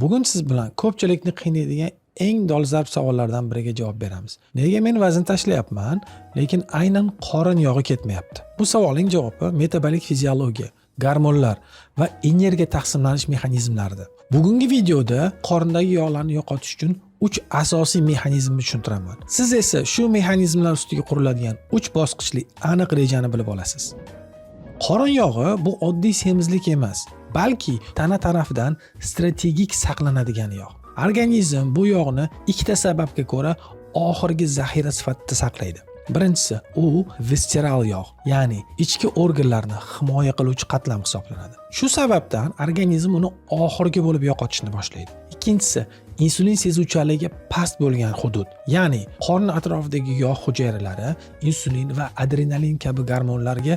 Bugun siz bilan ko'pchilikni qiynaydigan eng dolzarb savollardan biriga javob beramiz. Nega men vazn tashlayapman, lekin aynan qorin yog'i ketmayapti? Bu savolning javobi metabolik fiziologiya, gormonlar va energiya taqsimlanish mexanizmlarida. Bugungi videoda qorindagi yog'larni yo'qotish uchun 3 asosiy mexanizmni tushuntiraman. Siz esa shu mexanizmlar ustiga quriladigan 3 bosqichli aniq rejani bilib olasiz. Qorin yog'i bu oddiy semizlik emas, balki tana tarafidan strategik saqlanadigan yog'. Organizm bu yog'ni ikkita sababga ko'ra oxirgi zaxira sifatida saqlaydi. Birinchisi, u visceral yog', ya'ni ichki organlarni himoya qiluvchi qatlam hisoblanadi. Shu sababdan organizm uni oxirgi bo'lib yo'qotishni boshlaydi. Ikkinchisi, insulin sezuvchanligi past bo'lgan hudud, ya'ni qorin atrofidagi yog' hujayralari insulin va adrenalin kabi gormonlarga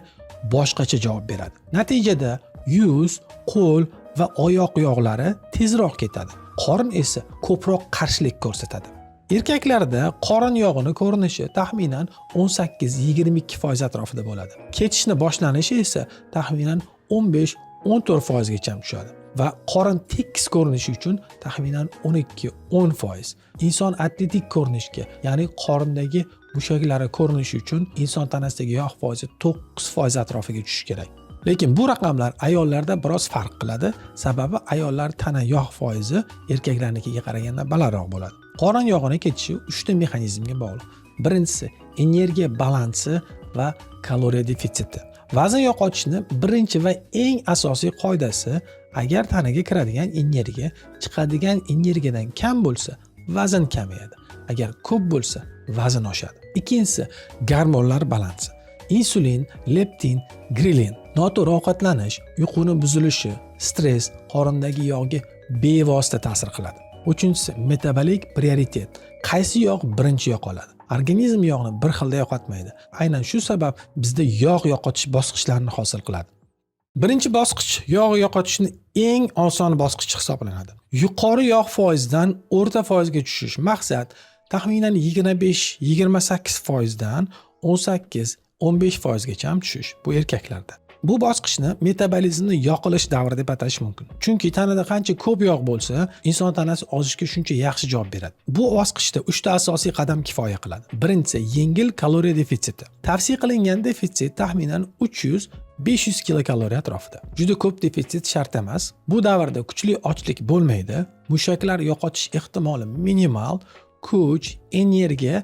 boshqacha javob beradi. Natijada yuz, qo'l va oyoq yog'lari tezroq ketadi. Qorin esa ko'proq qarshilik ko'rsatadi. Erkaklarda qorin yog'ini ko'rinishi taxminan 18-22% atrofida bo'ladi. Ketishni boshlanishi esa taxminan 15-14% gacha tushadi va qorin tekis ko'rinishi uchun taxminan 12-10%. Inson atletik ko'rinishga, ya'ni qorindagi mushaklari ko'rinishi uchun inson tanasidagi yog' foizi 9% atrofiga tushishi kerak. Lekin bu raqamlar ayollarda biroz farq qiladi, sababi ayollar tana yog' foizi erkaklarnikiga qaraganda balandroq bo'ladi. Qorin yog'ini ketishi uchta mexanizmga bog'liq. Birinchisi, energiya balansi va kaloriya defitsiti. Vazn yo'qotishni birinchi va eng asosiy qoidasi: agar tanaga kiradigan energiya chiqadigan energiyadan kam bo'lsa, vazn kamayadi. Agar ko'p bo'lsa, vazn oshadi. Ikkinchisi, gormonlar balansi. Insulin, leptin, grelin. Noto'g'ri ovqatlanish, uyquni buzilishi, stress qorindagi yog'ga bevosita ta'sir qiladi. Uchinchisi, metabolik prioritet. Qaysi yog' birinchi yo'qoladi? Organizm yog'ni bir xilda yo'qotmaydi. Aynan shu sabab bizda yog' yo'qotish bosqichlarini hosil qiladi. Birinchi bosqich yog' yo'qotishni eng oson bosqichi hisoblanadi. Yuqori yog' foizidan o'rta foizga tushish. Maqsad taxminan 25-28 foizdan 18-15 foizgacha tushish. Bu erkaklarda. Bu bosqichni metabolizmni yoqilish davri deb atash mumkin. Chunki tanada qancha ko'p yog' bo'lsa, inson tanasi ozishga shuncha yaxshi javob beradi. Bu bosqichda uchta asosiy qadam kifoya qiladi. Birinchisi, yengil kaloriya defitsiti. Tavsiya qilingan defitsit taxminan 300 500 kilokaloriya atrofida. Juda ko'p defitsit shart emas. Bu davrda kuchli ochlik bo'lmaydi, mushaklar yo'qotish ehtimoli minimal, kuch, energiya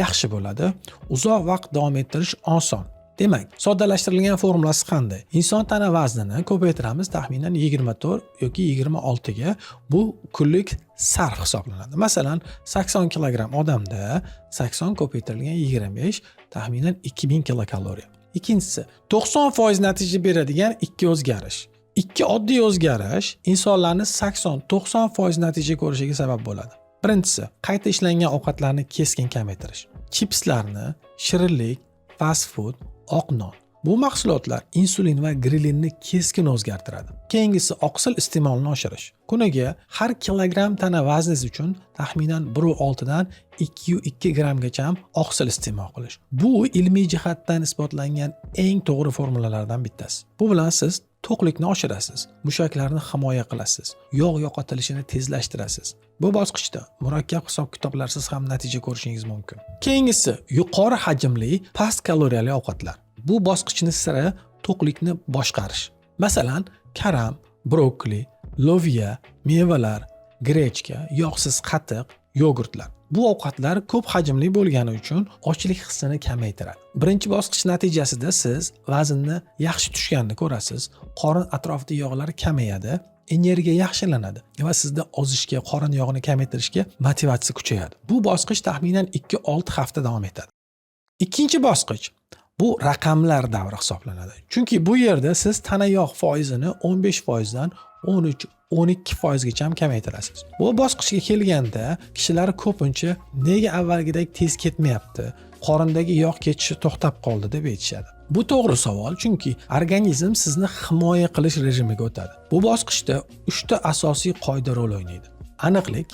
yaxshi bo'ladi, uzoq vaqt davom ettirish oson. Demak, soddalashtirilgan formulasi qanday? Inson tana vaznini ko'paytiramiz taxminan 24 yoki 26 ga, bu kunlik sarf hisoblanadi. Masalan, 80 kilogramm odamda 80 ko'paytirilgan 25 taxminan 2000 kilokaloriya. Ikkinchisi, 90% natija beradigan ikki o'zgarish. Ikki oddiy o'zgarish insonlarni 80-90% natija ko'rishiga sabab bo'ladi. Birinchisi, qayta ishlangan ovqatlarni keskin kamaytirish. Chipslarni, shirinlik, fast food, oq non. Bu mahsulotlar insulin va grelinni keskin o'zgartiradi. Keyingisi, oqsil iste'molini oshirish. Kuniga har kilogramm tana vazningiz uchun taxminan 1,6 dan 2,2 grammgacha oqsil iste'mol qilish. Bu ilmiy jihatdan isbotlangan eng to'g'ri formulalardan bittasi. Bu bilan siz to'qlikni oshirasiz, mushaklarni himoya qilasiz, yog' yo'qotilishini tezlashtirasiz. Bu bosqichda murakkab hisob-kitoblarsiz ham natija ko'rishingiz mumkin. Keyingisi, yuqori hajmli, past kaloriyali ovqatlar. Bu bosqichni siri to'qlikni boshqarish. Masalan, karam, brokoli, loviya, mevalar, grechka, yog'siz qatiq, yogurtlar. Bu ovqatlar ko'p hajmli bo'lgani uchun ochlik hissini kamaytiradi. Birinchi bosqich natijasida siz vaznni yaxshi tushganini ko'rasiz, qorin atrofida yog'lar kamayadi, energiya yaxshilanadi va sizda ozishga, qorin yog'ini kamaytirishga motivatsiya kuchayadi. Bu bosqich taxminan 2-6 hafta davom etadi. Ikkinchi bosqich bu raqamlar davri hisoblanadi. Chunki bu yerda siz tana yog' foizini 15% dan 13 12 foizgacha kamaytirasiz. Bu bosqichga kelganda kishilar ko'pincha nega avvalgidek tez ketmayapti, qorindagi yog' ketishi to'xtab qoldi deb aytishadi. Bu to'g'ri savol, chunki organizm sizni himoya qilish rejimiga o'tadi. Bu bosqichda uchta asosiy qoida rol o'ynaydi: aniqlik,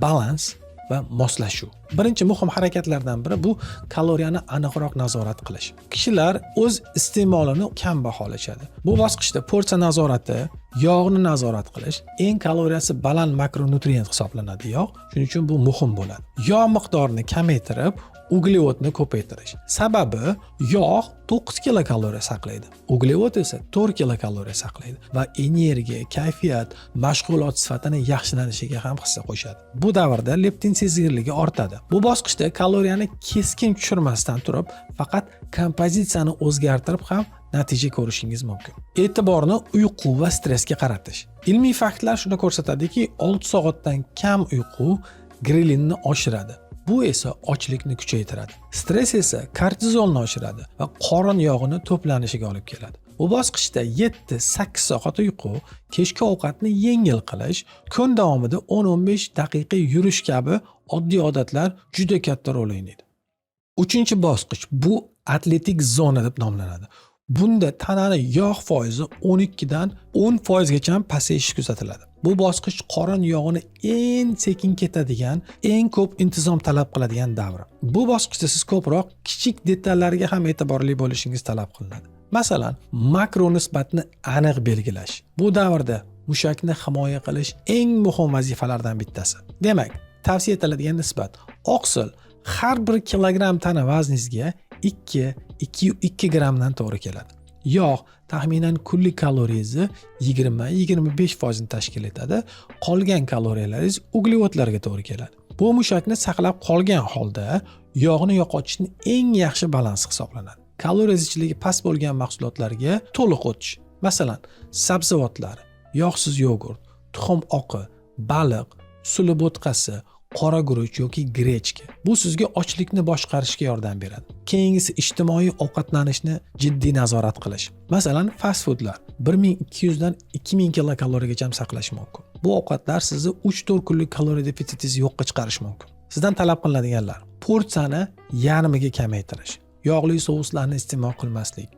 balans va moslashuv. Birinchi muhim harakatlardan biri bu kaloriyani aniqroq nazorat qilish. Kishilar o'z iste'molini kam baholashadi. Bu bosqichda porsiya nazorati, yog'ni nazorat qilish eng kaloriyasi baland makronutrient hisoblanadi yog'. Shuning uchun bu muhim bo'ladi. Yog' miqdorini kamaytirib, uglevodni ko'paytirish. Sababi yog' 9 kilokaloriya saqlaydi. Uglevod esa 4 kilokaloriya saqlaydi va energiya, kayfiyat, mashg'ulot sifatini yaxshilanishiga ham hissa qo'shadi. Bu davrda leptin sezgirligi ortadi. Bu bosqichda kaloriyani keskin tushirmasdan turib, faqat kompozitsiyani o'zgartirib ham natija ko'rishingiz mumkin. E'tiborni uyqu va stressga qaratish. Ilmiy faktlar shuni ko'rsatadiki, 6 soatdan kam uyqu grelinni oshiradi. Bu esa ochlikni kuchaytiradi. Stress esa kortizolni oshiradi va qorin yog'ini to'planishiga olib keladi. Bu bosqichda 7-8 soat uyqu, kechki ovqatni yengil qilish, kun davomida 10-15 daqiqa yurish kabi oddiy odatlar juda katta rol o'ynaydi. Uchinchi bosqich bu atletik zona deb nomlanadi. Bunda tanani yog' foizi 12 dan 10 foizgacha pasayishi kuzatiladi. Bu bosqich qorin yog'ini eng sekin ketadigan, eng ko'p intizom talab qiladigan davr. Bu bosqichda siz ko'proq kichik detallarga ham e'tiborli bo'lishingiz talab qilinadi. Masalan, makro nisbatni aniq belgilash. Bu davrda mushakni himoya qilish eng muhim vazifalardan bittasi. Demak, tavsiya etiladigan nisbat: oqsil har bir kilogramm tana vazningizga 2 2,2 grammdan to'g'ri keladi. Yog' taxminan kunlik kaloriyangizni 20-25 foizini tashkil etadi. Qolgan kaloriyalaringiz uglevodlarga to'g'ri keladi. Bu mushakni saqlab qolgan holda yog'ni yo'qotishning eng yaxshi balansi hisoblanadi. Kaloriya zichligi past bo'lgan mahsulotlarga to'liq o'tish. Masalan, sabzavotlar, yog'siz yogurt, tuxum oqi, baliq, suli bo'tqasi, qora guruch yoki grechka. Bu sizga ochlikni boshqarishga yordam beradi. Keyingisi ijtimoiy ovqatlanishni jiddiy nazorat qilish. Masalan, fast foodlar 1200 dan 2000 kilokaloriyagacha saqlashi mumkin. Bu ovqatlar sizni 3-4 kunlik kaloriya defitsitingizni yo'qqa chiqarishi mumkin. Sizdan talab qilinadiganlar: porsiyani yarmiga kamaytirish, yog'li souslarni iste'mol qilmaslik,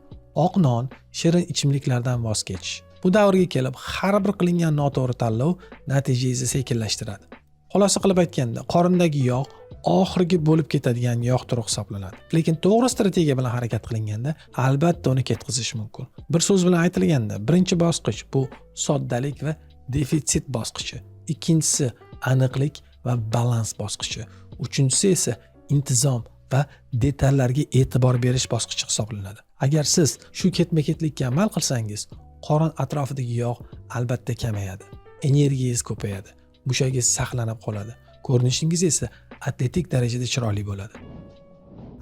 oq non, shirin ichimliklardan voz kechish. Bu davrga kelib har bir qilingan noto'g'ri tanlov natijangizni sekinlashtiradi. Xulosa qilib aytganda, qorindagi yog' oxirgi bo'lib ketadigan yog' turi hisoblanadi. Lekin to'g'ri strategiya bilan harakat qilinganda albatta uni ketkazish mumkin. Bir so'z bilan aytilganda, birinchi bosqich bu soddalik va defitsit bosqichi. Ikkinchisi aniqlik va balans bosqichi. Uchinchisi esa intizom va detallarga e'tibor berish bosqichi hisoblanadi. Agar siz shu ketma-ketlikka amal qilsangiz, qorin atrofidagi yog' albatta kamayadi. Energiyangiz ko'payadi. Mushagingiz saqlanib qoladi. Ko'rinishingiz esa atletik darajada chiroyli bo'ladi.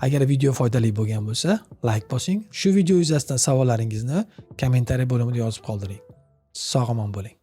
Agar video foydali bo'lgan bo'lsa, layk bosing. Shu video yuzasidan savollaringizni kommentariy bo'limida yozib qoldiring. Sog' omon bo'ling.